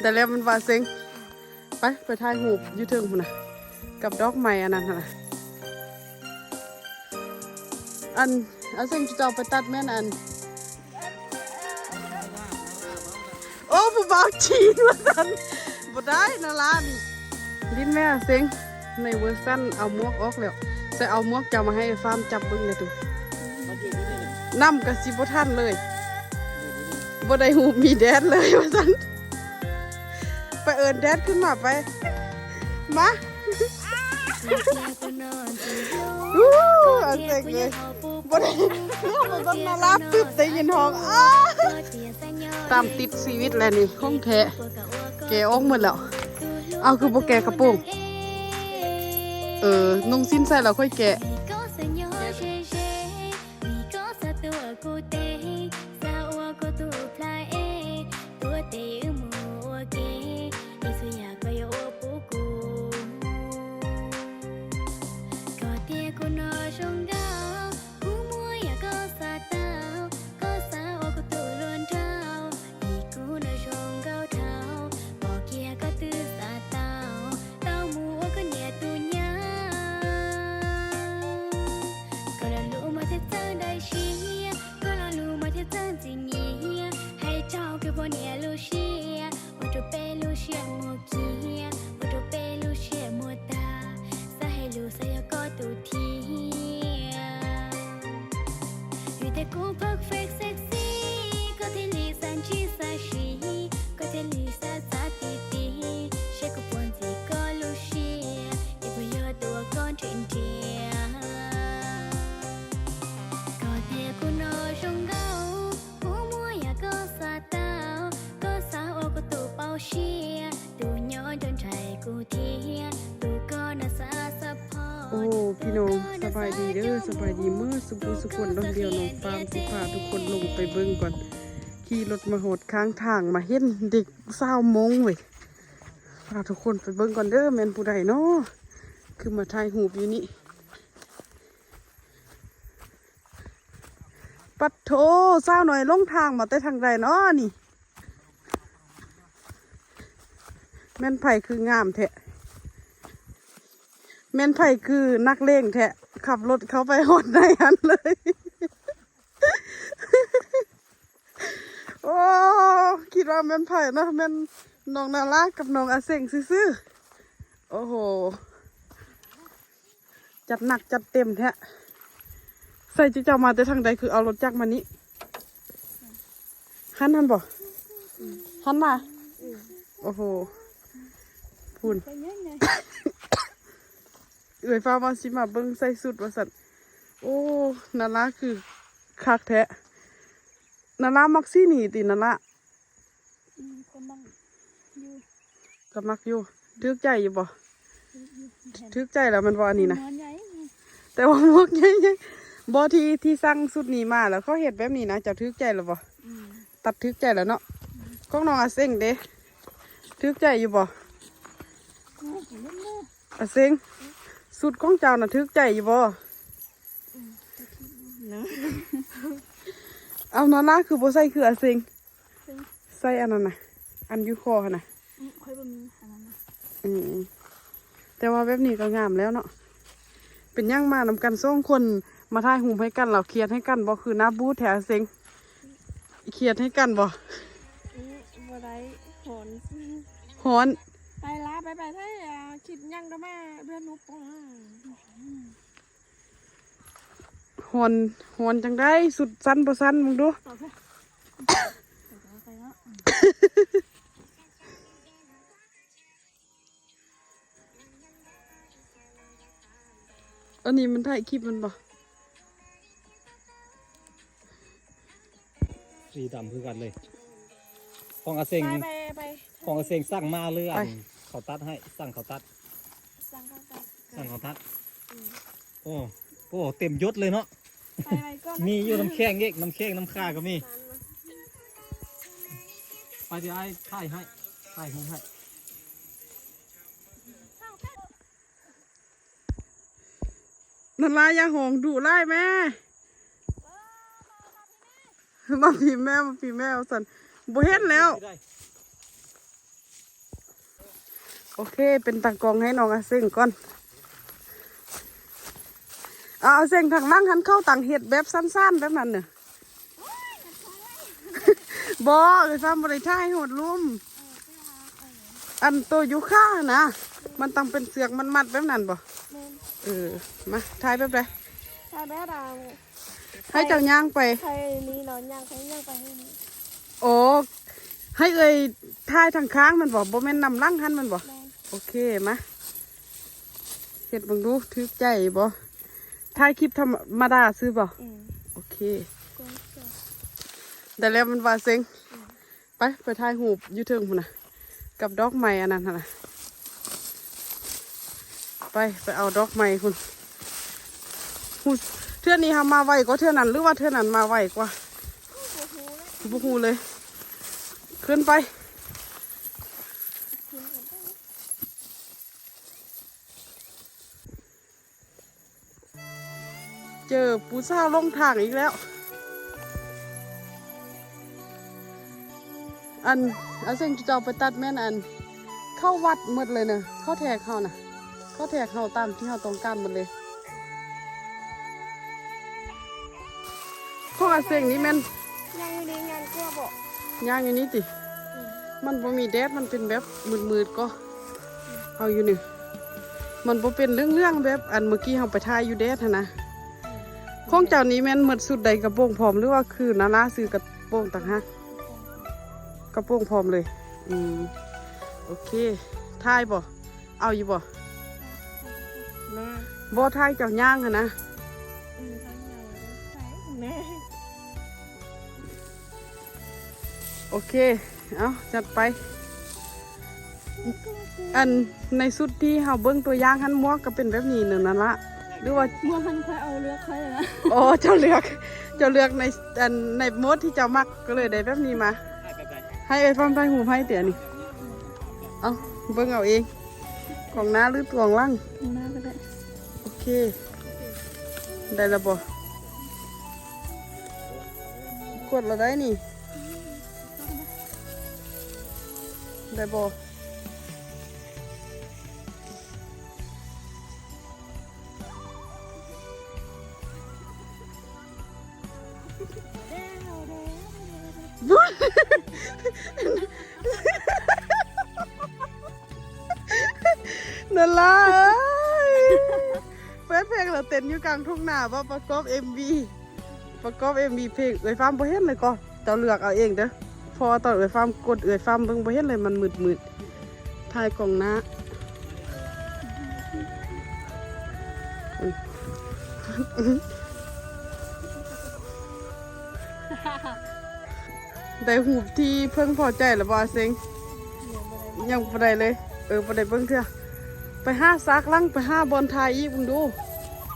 ໄດ້ແລ້ວແມ່ນວ່າເສັງ. ໄປ ໄປຖ່າຍຮູບຢູ່ເທິງພຸ້ນນະ ກັບດອກໄມ້ອັນນັ້ນຫັ້ນນະ. ອັນ ອາເສັງ ເຈົ້າໄປຕັດແມ່ນອັນ ໂອ້ ຜູ້ບ່າວຈີນວ່າຊັ້ນ. ບໍ່ໄດ້ນາລານີ້ ຫຼິ້ນແມ່ເສັງ ໃນເວີຊັນເອົາໝວກອອກແລ້ວ. ໃສ່ເອົາໝວກເຈົ້າມາໃຫ້ຟ້າມຈັບເບິ່ງແດ່ຕູ. ນຳກະຊິບໍ່ທັນເລີຍ ບໍ່ໄດ້ຮູບມີແດດເລີຍວ່າຊັ້ນ. ໄປເອີ້ນແດດຂຶ້ນມາໄປ ມາ. ອູ້ ອາເສັງເອີຍ ບໍ່ໄດ້ ໄປເບິ່ງນາລາປຶບ ໄດ້ຍິນຮ້ອງ ອ້າ ຕາມຕິດຊີວິດແລ້ວນີ້ ຂອງແທ້ ແກະອອກໝົດແລ້ວ. ເອົາ ຄືບໍ່ແກະກະໂປງ? ເອີ ນຸ່ງສິ້ນໃສ່ແລ້ວຄ່ອຍແກະ.ໂອ້ ພີ່ນ້ອງ ສະບາຍດີເດີ ສະບາຍດີເໝິດສູ່ຜູ້ສູ່ຄົນເນາະ. ດຽວນ້ອງຟ້າມຊິພາທຸກຄົນລົງໄປເບິ່ງກ່ອນ. ຂີ່ລົດມາຮອດຂ້າງທາງ ມາເຫັນເດັກສາວມົ້ງເວີຍ. ພາທຸກຄົນໄປເບິ່ງກ່ອນເດີ ແມ່ນຜູ້ໃດເນາະ ຄືມາຖ່າຍຮູບຢູ່ນີ້. ປັດໂທ ສາວນ້ອຍຫຼົງທາງມາແຕ່ທາງໃດເນາະນີ້? ແມ່ນໃຜຄືງາມແທ້? ແມ່ນໃຜຄືນັກເລງແທ້? ຂັບລົດເຂົ້າໄປຮອດໃນຫັ້ນເລີຍ. ໂອ້ ຄິດວ່າແມ່ນໃຜເນາະ ແມ່ນນ້ອງນາລາກັບນ້ອງອາເສັງຊື່ໆ. ໂອ້ໂຫ ຈັດໜັກຈັດເຕັມແທ້. ໃສ່ ເຈົ້າມາແຕ່ທາງໃດ ຄືເອົາລົດຈັກມານີ້? ຫັ້ນ ຫັ້ນບໍ່? ຫັ້ນນະ? ໂອ້ໂຫ ພຸ້ນ ເອື້ອຍຟ້າມາ ຊິມາເບິ່ງໃສ່ຊຸດວ່າຊັ້ນ. ໂອ້ ນາລາຄືຄັກແທ້. ນາລາມັກສີນີ້ຕິ ນາລາ? ອືມ ກໍມັກຢູ່ ກໍມັກຢູ່. ຖືກໃຈຢູ່ບໍ່? ຖືກໃຈແລ້ວແມ່ນບໍ່ ອັນນີ້ນະ? ແຕ່ວ່າໝວກໃຫຍ່ ບໍ່ ທີ່ ທີ່ສັ່ງຊຸດນີ້ມາແລ້ວ ເຂົາເຮັດແບບນີ້ນະ ເຈົ້າຖືກໃຈແລ້ວບໍ່? ອືມ ຕັດຖືກໃຈແລ້ວເນາະ. ຂອງນ້ອງອາເສັງເດ ຖືກໃຈຢູ່ບໍ່? ອາເສັງ ຊຸດຂອງເຈົ້ານະຖືກໃຈຢູ່ບໍ່? ເອົາ ນາລາຄືບໍ່ໃສ່ຄືອາເສັງ? ໃສ່ອັນນັ້ນນະ ອັນຢູ່ຄໍຫັ້ນນະ. ອືມ ຂ້ອຍບໍ່ມີອັນນັ້ນນະ. ອືມ ແຕ່ວ່າແບບນີ້ກໍງາມແລ້ວເນາະ. ເປັນຫຍັງມານຳກັນສອງຄົນ ມາຖ່າຍຮູບໃຫ້ກັນ ລາວຄຽດໃຫ້ກັນບໍ່? ຄືໜ້າບູດແທ້ອາເສັງ ຄຽດໃຫ້ກັນບໍ່? ອືມ ບໍ່ໄດ້ ຮ້ອນ ຮ້ອນ. ໄປລະ ໄປ ໄປໄທ ອາ ຄິດຫຍັງກໍມາເລື່ອນຮູບປອງ. ຮ້ອນ ຮ້ອນຈັ່ງໃດ ຊຸດສັ້ນບໍ່ສັ້ນ ມຶງດູ. ອັນນີ້ມັນຖ່າຍຄລິບມັນບໍ່? ສີດຳຄືກັນເລີຍ ຂອງອາເສັງ. ໄປ ໄປ ໄປ ຂອງອາເສັງສັ່ງມາ ຫຼື ອັນ ເຂົາຕັດໃຫ້? ສັ່ງເຂົາຕັດ ສັ່ງເຂົາຕັດ ສັ່ງເຂົາຕັດ. ອືມ ໂອ້ ໂອ້ ເຕັມຍົດເລີຍເນາະ. ໄປ ໄປກ່ອນ ມີຢູ່ນ້ຳແຂງອີກ ນ້ຳແຂງນ້ຳຄາກໍມີ. ໄປ ດຽວອ້າຍຖ່າຍໃຫ້ ຖ່າຍຮູບໃຫ້. ນາລາ ຢ່າຮ້ອງດຸຫຼາຍແມ່. ມາພີ້ແມ່ ມາພີ້ແມ່ວ່າຊັ້ນ ບໍ່ເຫັນແລ້ວ. ໂອເຄ ເປັນຕາກ້ອງໃຫ້ນ້ອງອາເຊັງກ່ອນ. ເອົາ ອາເຊັງທາງຫຼັງຫັ້ນ ເຂົາຕັ້ງເຮັດແບບສັ້ນໆ ແບບນັ້ນນະ. ບໍ່ ເອື້ອຍຟ້າບໍ່ໄດ້ຖ່າຍຮອດລຸ່ມ. ອັນໂຕຢູຄາຫັ້ນນະ ມັນຕ້ອງເປັນເຊືອກມັດໆ ແບບນັ້ນບໍ່? ແມ່ນ. ເອີ ມາ ຖ່າຍແບບໃດ? ຖ່າຍແບບ ໃຫ້ເຈົ້າຍ່າງໄປ ໃຫ້ນີ້ເນາະ ຍ່າງໄປ ຍ່າງໄປໃຫ້ນີ້. ໂອ້ ໃຫ້ເອື້ອຍຖ່າຍທາງຂ້າງແມ່ນບໍ່? ບໍ່ແມ່ນນຳຫຼັງຫັ້ນແມ່ນບໍ່? ແມ່ນ. ໂອເຄ ມາ ເຮັດເບິ່ງດູ ຖືກໃຈບໍ່? ຖ່າຍຄລິບທຳມະດາຊື່ບໍ່? ອືມ ໂອເຄ ໄດ້ແລ້ວ ມັນວ່າເຊັງ. ອືມ ໄປ ໄປຖ່າຍຮູບຢູ່ເທິງພຸ້ນນະ ກັບດອກໄມ້ອັນນັ້ນຫັ້ນນະ. ໄປ ໄປເອົາດອກໄມ້ພຸ້ນ. ເທື່ອນີ້ເຮົາມາໄວກວ່າເທື່ອນັ້ນ ຫຼືວ່າເທື່ອນັ້ນມາໄວກວ່າ? ບໍ່ຮູ້ເລີຍ ຂຶ້ນໄປ. ເຈີຜູ້ສາວຫຼົງທາງອີກແລ້ວ. ອັນ ອາເຊັງ ເຈົ້າໄປຕັດແມ່ນອັນ ເຂົ້າວັດໝົດເລີຍນະ ເຂົ້າແທກເຮົານະ ເຂົ້າແທກເຮົາຕາມທີ່ເຮົາຕ້ອງການໝົດເລີຍ. ຂອງອາເຊັງນີ້ແມ່ນ ຍ່າງຢູ່ນີ້ງ່າຍກວ່າບໍ່? ຍ່າງຢູ່ນີ້ຕິ? ອືມ ມັນບໍ່ມີແດດ ມັນເປັນແບບມືດໆກໍ ເອົາຢູ່ນີ້ ມັນບໍ່ເປັນເຫຼືອງໆ ແບບອັນເມື່ອກີ້ເຮົາໄປຖ່າຍຢູ່ແດດຫັ້ນນະ. ຂອງເຈົ້ານີ້ແມ່ນໝົດຊຸດໃດ ກະໂປງພ້ອມ ຫຼືວ່າຄືນາລາຊື້ກະໂປງຕ່າງຫາກ? ກະໂປງພ້ອມເລີຍ. ອືມ ໂອເຄ ຖ່າຍບໍ່? ເອົາຢູ່ບໍ່? ແມ່ ບໍ່ ຖ່າຍເຈົ້າຍ່າງຫັ້ນນະ. ອືມ ຖ່າຍຍ່າງ ແມ່ ໂອເຄ ເອົາ ຈັດໄປ. ອັນ ໃນຊຸດທີ່ເຮົາເບິ່ງຕົວຢ່າງຫັ້ນ ໝວກກະເປັນແບບນີ້ນັ້ນລະ ຫຼືວ່າ ໝວກຫັ້ນຂ້ອຍເອົາເລືອກຂ້ອຍນະ. ອໍ ເຈົ້າເລືອກ ເຈົ້າເລືອກໃນ ອັນ ໃນໂໝດທີ່ເຈົ້າມັກ ກະເລີຍໄດ້ແບບນີ້ມາ. ໃຫ້ເອື້ອຍຟ້າມຖ່າຍຮູບໃຫ້ຕິອັນນີ້. ເອົາ ເບິ່ງເອົາເອງ ກ້ອງໜ້າ ຫຼືກ້ອງຫຼັງ? ກ້ອງໜ້າກະໄດ້. ໂອເຄ ໄດ້ລະບໍ່? ກົດລະໄດ້ນີ້ ໄດ້ບໍ່? ນັ້ນລະເອີຍ ເປີດເພງແລ້ວເຕັ້ນຢູ່ກາງທົ່ງນາບໍ່? ປະກອບເອັມວີ ປະກອບເອັມວີເພງ. ເອື້ອຍຟ້າມບໍ່ເຫັນເລີຍກໍ ເຈົ້າເລືອກເອົາເອງເດີ ເພາະວ່າຕອນເອື້ອຍຟ້າມກົດ ເອື້ອຍຟ້າມເບິ່ງບໍ່ເຫັນເລີຍ ມັນມືດໆ. ຖ່າຍກ້ອງໜ້າ. ໄດ້ຮູບທີ່ເພິ່ງພໍໃຈແລ້ວບໍ່ອາເຊັງ? ຍັງບໍ່ໄດ້ເລີຍ. ເອີ ບໍ່ໄດ້ເບິ່ງເທື່ອ. ໄປຫາສາກຫຼັງ ໄປຫາບ່ອນຖ່າຍອີກເບິ່ງດູ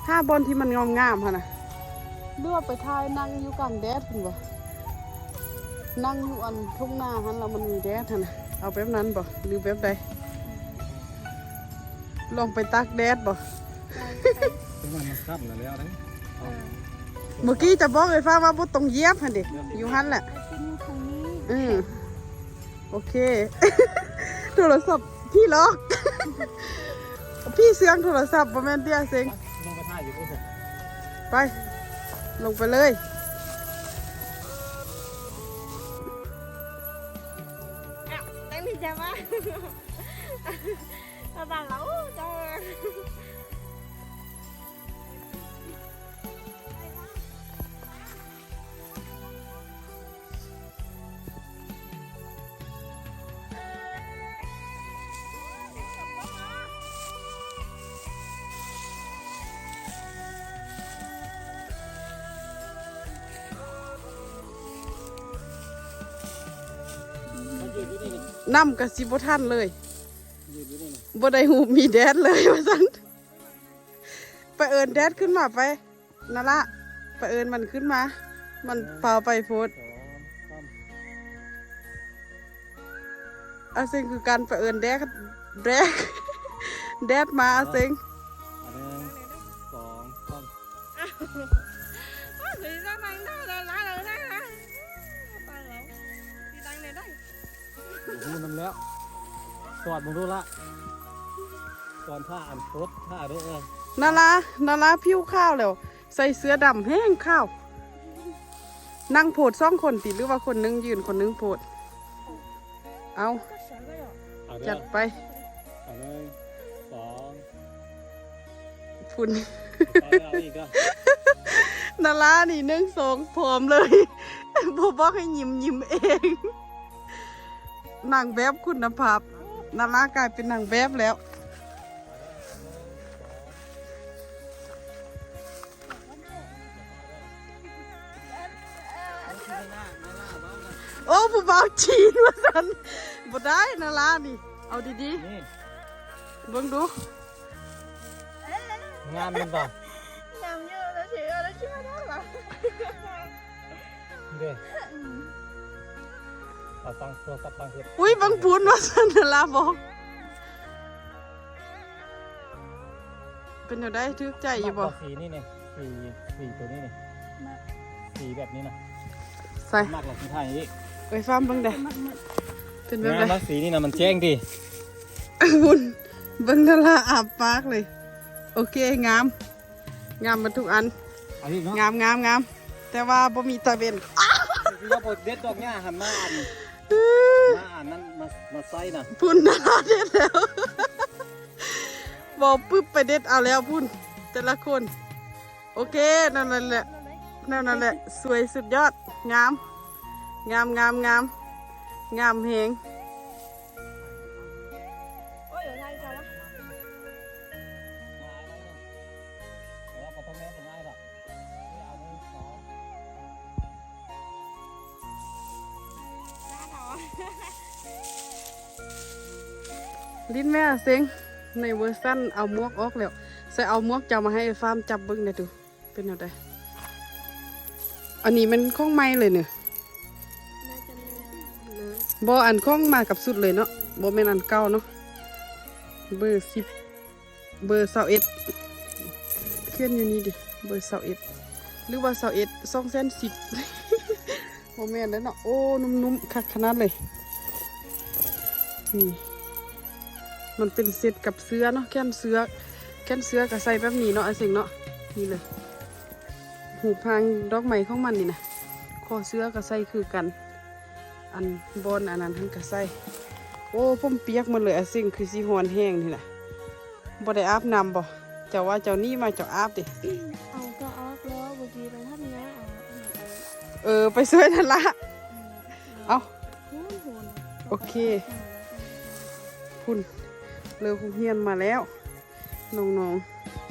ຫາບ່ອນທີ່ມັນງາມໆຫັ້ນນະ. ຫຼືວ່າໄປຖ່າຍນັ່ງຢູ່ກາງແດດພຸ້ນບໍ່? ນັ່ງຢູ່ອັນທົ່ງນາຫັ້ນລະ ມັນມີແດດຫັ້ນນະ. ເອົາແບບນັ້ນບໍ່ ຫຼືແບບໃດ? ລອງໄປຕາກແດດບໍ່? ຕອນນັ້ນມັນຄ່ຳແລ້ວເດ້. ເອີ ເມື່ອກີ້ຈະບອກເອື້ອຍຟ້າມວ່າບໍ່ຕ້ອງຢຽບຫັ້ນເດ ຢູ່ຫັ້ນແຫຼະ. ອື ໂອເຄ ໂທລະສັບຜີຫຼອກ ຜີເຊື່ອງໂທລະສັບ ບໍ່ແມ່ນຕິອາເຊັງ. ໄປ ລົງໄປຖ່າຍຢູ່ພຸ້ນ. ໄປ ລົງໄປເລີຍ. ອ້າວ ຕັ້ງໃນໃຈວ່າ ຕາຕາລາວ ໂອ້ ເຈົ້າ. ນຳກະຊິບໍ່ທັນເລີຍ ບໍ່ໄດ້ຮູບມີແດດເລີຍວ່າຊັ້ນ. ໄປເອີ້ນແດດຂຶ້ນມາໄປ. ນາລະ ໄປເອີ້ນມັນຂຶ້ນມາ ມັນຟ້າວໄປໂພດ. ອາເຊັງຄືກັນ ໄປເອີ້ນແດດ ແດດ ແດດມາອາເຊັງ. ໜຶ່ງ ສອງ ສາມ. ບໍ່ຮູ້ນຳແລ້ວ ສອດເບິ່ງດູລະ. ກ່ອນຖ້າອັນໂພດ ຖ້າເດີ ນາລາ ນາລາຜິວຂາວແລ້ວ ໃສ່ເສື້ອດຳແຮງຂາວ. ນັ່ງໂພດສອງຄົນຕິ ຫຼືວ່າຄົນໜຶ່ງຢືນ ຄົນໜຶ່ງໂພດ? ເອົາ ເອົາເດີ ຈັດໄປ ເອົາ ໜຶ່ງ ສອງ ພຸ້ນ ເອົາເດີ ເອົາອີກເດີ. ນາລານີ້ ໜຶ່ງ ສອງ ພ້ອມເລີຍ ບໍ່ບອກໃຫ້ຍິ້ມ ຍິ້ມເອງ. ນາງແບບຄຸນນະພາບ ນາລາກາຍເປັນນາງແບບແລ້ວ. ໂອ້ ຜູ້ບ່າວຈີນວ່າຊັ້ນ ບໍ່ໄດ້ນາລານີ້ ເອົາດີໆ ນີ້ ເບິ່ງດູ ງາມແມ່ນບໍ່? ງາມຢູ່ ແລ້ວຊິເອົາ ແລ້ວຊິມາຖາມລາວ ເດ້ ອືມ ເອົາຕັ້ງໂທລະສັບຕັ້ງເຮັດ ອຸ້ຍ ເບິ່ງພຸ້ນວ່າຊັ້ນ ລາວບອກ ເປັນແນວໃດ? ຖືກໃຈຢູ່ບໍ່? ມັກບໍ່? ສີນີ້ນີ້ ສີ ສີໂຕນີ້ນີ້ ມັກ ສີແບບນີ້ນະ ໃສ່ ມັກລະຊິຖ່າຍອີກ ເອີຍ ຟ້າມເບິ່ງແດ່ ມັກ ມັກ ເປັນແບບໃດ? ງາມນະ ສີນີ້ນະ ມັນແຈ້ງດີ ບຸນ ເບິ່ງ ນາລາອາບປາກເລີຍ. ໂອເຄ ງາມ ງາມໝົດທຸກອັນ ເອົາອີກເນາະ ງາມ ງາມ ງາມ ແຕ່ວ່າບໍ່ມີຕາເວັນ ຄືວ່າບໍ່ເດັດດອກຫຍ້າຫັ້ນ ມາອັນ ມາອັນນັ້ນ ມາ ມາໃສ່ນະ ພຸ້ນນະ ເດັດແລ້ວ ເວົ້າປຶບໄປເດັດເອົາແລ້ວພຸ້ນ ແຕ່ລະຄົນ. ໂອເຄ ນັ້ນແຫຼະ ນັ້ນແຫຼະ ສວຍສຸດຍອດ ງາມ ງາມ ງາມ ງາມ ງາມແຮງ. ຫຼິ້ນແມ່ອາເຊັງ ໃນເວີຊັນເອົາໝວກອອກແລ້ວ. ໃສ່ເອົາໝວກເຈົ້າມາໃຫ້ອ້າຍຟ້າມຈັບເບິ່ງແດ່ດູ ເປັນແນວໃດ? ອັນນີ້ແມ່ນຂອງໃໝ່ເລີຍນີ້ ບໍ່ ອັນຂອງມາກັບຊຸດເລີຍເນາະ ບໍ່ແມ່ນອັນເກົ່າເນາະ ເບີສິບ ເບີຊາວເອັດ ຂຽນຢູ່ນີ້ເດ ເບີຊາວເອັດ ຫຼືວ່າຊາວເອັດ ສອງແສນສິບ ບໍ່ແມ່ນແລ້ວເນາະ. ໂອ້ ນຸ້ມໆ ຄັກຂະໜາດເລີຍ ນີ້ ມັນເປັນເຊັດກັບເສື້ອເນາະ ແຂນເສື້ອ ແຂນເສື້ອກະໃສ່ແບບນີ້ເນາະ ອ້າຍເຊັງເນາະ ນີ້ເລີຍ ຮູບຮ່າງດອກໄມ້ຂອງມັນນີ້ນະ ຄໍເສື້ອກະໃສ່ຄືກັນ ອັນບ່ອນອັນນັ້ນຫັ້ນກະໃສ່. ໂອ້ ຜົມປຽກໝົດເລີຍ ອ້າຍເຊັງ ຄືຊິຮ້ອນແຮງນີ້ນະ. ບໍ່ໄດ້ອາບນ້ຳບໍ່? ເຈົ້າວ່າເຈົ້າໜີມາເຈົ້າອາບຕິ? ເອົາ ກໍອາບແລ້ວ ເມື່ອກີ້ໄປທຳງານ ເອີ ໄປຊ່ວຍນັ້ນລະ ອືມ ເອົາ ໂອເຄ ພຸ້ນ ເລີກໂຮງຮຽນມາແລ້ວ ນ້ອງ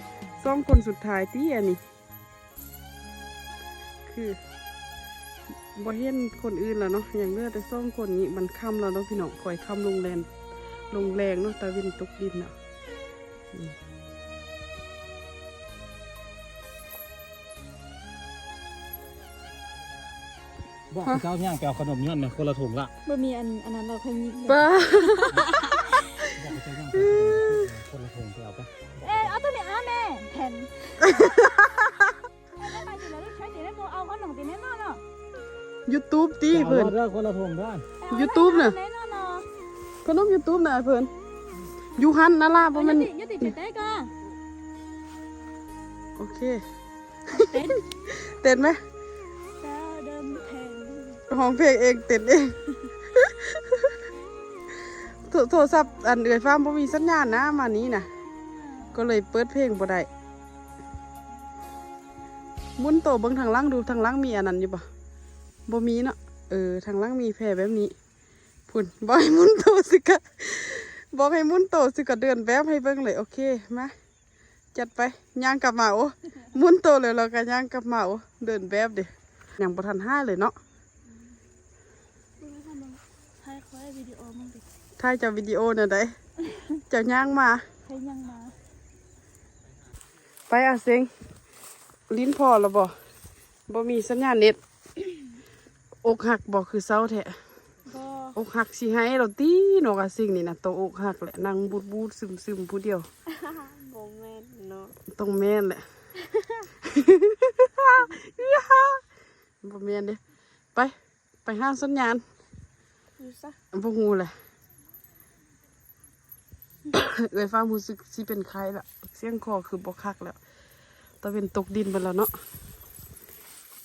ໆ ສອງຄົນສຸດທ້າຍຕິອັນນີ້. ຄືບໍ່ເຫັນຄົນອື່ນແລ້ວເນາະ ຍັງເຫຼືອແຕ່ສອງຄົນນີ້. ມັນຄ່ຳແລ້ວເນາະພີ່ນ້ອງ ຄ່ອຍຄ່ຳລົງແລງ ລົງແລງເນາະ ຕາເວັນຕົກດິນເນາະ. ອືມ ບອກເຂົາເຈົ້າຍ່າງໄປເອົາຂະໜົມຍ້ອນນະ ຄົນລະຖົງລະ ບໍ່ມີອັນ ອັນນັ້ນລະ ຂ້ອຍຍິບ ປ້າ ບອກເຂົາເຈົ້າຍ່າງໄປເອົາຄົນລະຖົງ ໄປເອົາໄປ. ເອີ ເອົາໂຕນີ້ ອາ ແມ່ ແຜ່ນ ຢູທູບຕິເພິ່ນ ເອົາເດີ ຄົນລະຖົງເດີ ຢູທູບນະ ຂະໜົມຢູທູບນະເພິ່ນ ຢູ່ຫັ້ນນະລະ ບໍ່ແມ່ນ ໂອເຄ ເຕັ້ນ ເຕັ້ນໄໝ? ຮ້ອງເພງເອງ ເຕັ້ນເອງ ໂທ ໂທລະສັບອັນເອື້ອຍຟ້າມບໍ່ມີສັນຍານນະ ມານີ້ນະ ກໍເລີຍເປີດເພງບໍ່ໄດ້. ໝູນໂຕເບິ່ງທາງຫຼັງດູ ທາງຫຼັງມີອັນນັ້ນຢູ່ບໍ່? ບໍ່ມີເນາະ ເອີ ທາງຫຼັງມີແພແບບນີ້ ພຸ້ນ ບອກໃຫ້ໝູນໂຕຊິກະ ບອກໃຫ້ໝູນໂຕຊິກະເດີນແບບໃຫ້ເບິ່ງເລີຍ. ໂອເຄ ມາ ຈັດໄປ ຍ່າງກັບມາ ໂອ້ ໝູນໂຕແລ້ວ ລາວກະຍ່າງກັບມາ ໂອ້ ເດີນແບບເດ ຍັງບໍ່ທັນຫາຍເລີຍເນາະ. ຖ່າຍຂ້ອຍວິດີໂອມຶງຕິ ຖ່າຍເຈົ້າວິດີໂອແນວໃດ? ເຈົ້າຍ່າງມາ ຂ້ອຍຍ່າງມາ. ໄປອາເຊັງ ຫຼິ້ນພໍລະບໍ່? ບໍ່ມີສັນຍານເນັດ. ອົກຫັກບໍ່ ຄືເສົ້າແທ້? ບໍ່ ອົກຫັກຊິໄຫ້ລະຕິ ນ້ອງອາເຊັງນີ້ນະ ໂຕອົກຫັກແຫຼະ ນັ່ງບູດໆຊຶມໆຜູ້ດຽວ. ບໍ່ແມ່ນເນາະ ຕ້ອງແມ່ນແຫຼະ. ບໍ່ແມ່ນເດ້. ໄປ ໄປຫາສັນຍານ ຢູ່ຊະ ບໍ່ຮູ້ແຫຼະ. ເອື້ອຍຟ້າຮູ້ສຶກຊິເປັນໄຂ້ລະ ສຽງຄໍຄືບໍ່ຄັກແລ້ວ ຕາເວັນຕົກດິນເບິດແລ້ວເນາະ.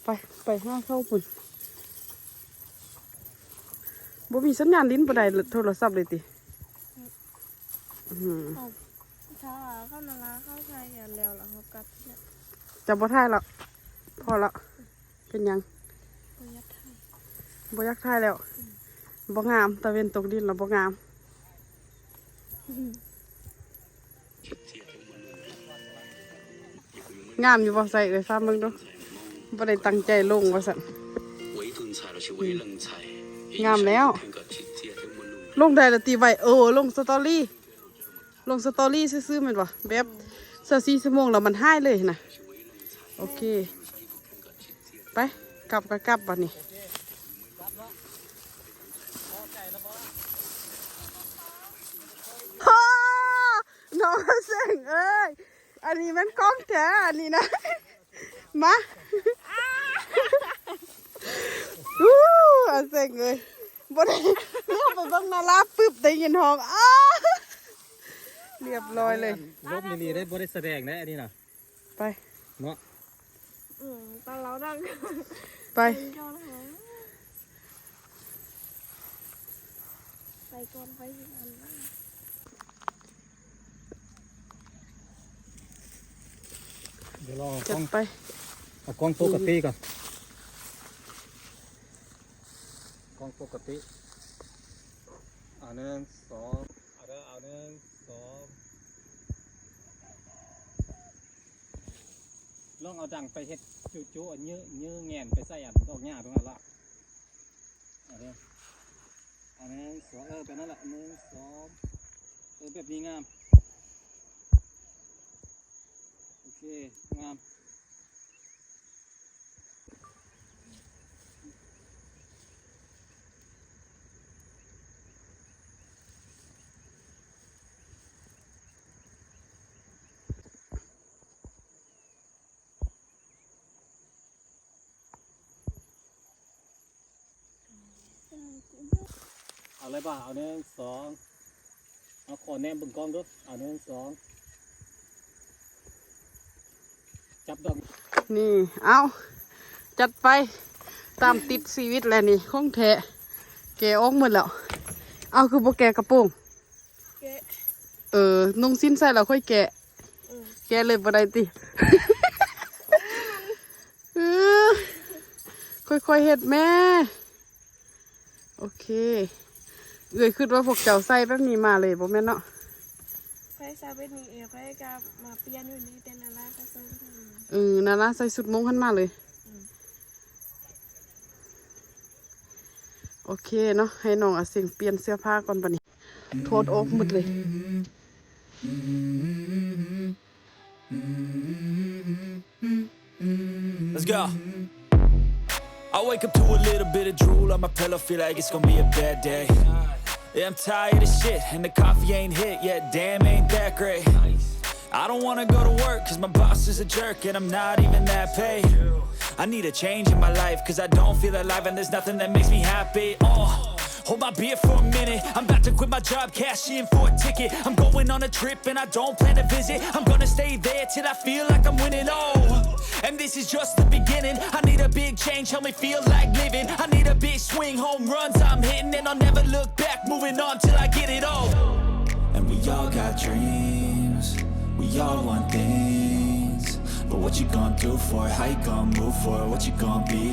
ໄປ ໄປຫາເຂົາພຸ້ນ ບໍ່ມີສັນຍານຫຼິ້ນບໍ່ໄດ້ໂທລະສັບເລີຍຕິ? ອືມ ເອົາ ຖ້າເຂົ້ານາລາເຂົ້າໄທແລ້ວລະເຮົາກັບ ຈະບໍ່ຖ່າຍລະ ພໍລະ. ເປັນຫຍັງ? ບໍ່ຢາກຖ່າຍ ບໍ່ຢາກຖ່າຍແລ້ວ. ອືມ ບໍ່ງາມ ຕາເວັນຕົກດິນແລ້ວບໍ່ງາມ. ງາມຢູ່ບໍ່? ໃສ່ເອື້ອຍຟ້າເບິ່ງດູ ບໍ່ໄດ້ຕັ້ງໃຈລົງວ່າຊັ້ນ. ງາມແລ້ວ ລົງໄດ້ລະຕິໄວ. ເອີ ລົງສະຕໍຣີ ລົງສະຕໍຣີຊື່ໆແມ່ນບໍ່? ແບບຊາວສີ່ຊົ່ວໂມງແລ້ວມັນຫາຍເລີຍນະ. ໂອເຄ ໄປ ກັບກໍກັບບັດນີ້. ໂອ້ ນ້ອງເສັງເອີຍ ອັນນີ້ແມ່ນຂອງແທ້ອັນນີ້ນະ. ມາ ອູ້ ອາເສັງເອີຍ ບໍ່ໄດ້ ເຫຼືອໄປເບິ່ງນາລາປຶບ ໄດ້ຍິນຮ້ອງ ອ້າ ລຽບຮ້ອຍເລີຍ. ລົບນີ້ໄດ້ ບໍ່ໄດ້ສະແດງໄດ໋ອັນນີ້ນະ. ໄປເນາະ ອືມ ຕອນເຮົານັ່ງ ໄປ ໄປກ່ອນ ໄປກ່ອນ ໄປ ດຽວລອງເອົາກ້ອງ ຈັດໄປ ເອົາກ້ອງປົກກະຕິກ່ອນ ກ້ອງປົກກະຕິ. ອ່າ ໜຶ່ງ ສອງ ເອົາເດີ ເອົາ ໜຶ່ງ ສອງ ລອງເອົາດັງໄປເຮັດຈຸໆ ເຍີະ ເຍີະແງນໄປໃສ່ອັນດອກຫຍ້າຕົງນັ້ນລະ. ເອົາເດີ ເອົາ ໜຶ່ງ ສອງ ເອີ ແບບນັ້ນລະ ໜຶ່ງ ສອງ ເອີ ແບບນີ້ງາມ ໂອເຄ ງາມ. ເອົາເລີຍບໍ່? ເອົາ ໜຶ່ງ ສອງ ເອົາ ຂໍແນມເບິ່ງກ້ອງດູ ເອົາ ໜຶ່ງ ສອງ ຈັບດອກ ນີ້ ເອົາ ຈັດໄປ ຕາມຕິດຊີວິດແຫຼະນີ້ ຂອງແທ້ ແກະອອກໝົດແລ້ວ. ເອົາ ຄືບໍ່ແກະກະໂປງ? ແກະ ເອີ ນຸ່ງສິ້ນໃສ່ແລ້ວຄ່ອຍແກະ. ເອີ ແກະເລີຍບໍ່ໄດ້ຕິ? ເອີ ຄ່ອຍໆເຮັດແມ້. ໂອເຄ ເອື້ອຍຄິດວ່າພວກເຈົ້າໃສ່ແບບນີ້ມາເລີຍບໍ່ແມ່ນເນາະ? ຂ້ອຍໃສ່ແບບນີ້ເອງ ຂ້ອຍກໍມາປ່ຽນຢູ່ນີ້ ແຕ່ນາລາກໍໃສ່ ເອີ ນາລາໃສ່ຊຸດມົ້ງຫັ້ນມາເລີຍ. ອືມ ໂອເຄເນາະ ໃຫ້ນ້ອງອາເສັງປ່ຽນເສື້ອຜ້າກ່ອນບັດນີ້. ຖອດອອກໝົດເລີຍ. Let's go. I wake up to a little bit of drool on my pillow, feel like it's gonna be a bad day. Yeah, I'm tired of shit, and the coffee ain't hit yet. Damn, ain't that great. I don't wanna go to work, 'cause my boss is a jerk, and I'm not even that paid. I need a change in my life, 'cause I don't feel alive, and there's nothing that makes me happy. Uh, hold my beer for a minute, I'm about to quit my job, cash in for a ticket. I'm going on a trip, and I don't plan to visit. I'm gonna stay there till I feel like I'm winning, oh. And this is just the beginning, I need a big change, help me feel like living. I need a big swing, home runs I'm hitting, and I'll never look back, moving on till I get it all. And we all got dreams, we all want things, but what you gonna do for it? How you gonna move for it? What you gonna be?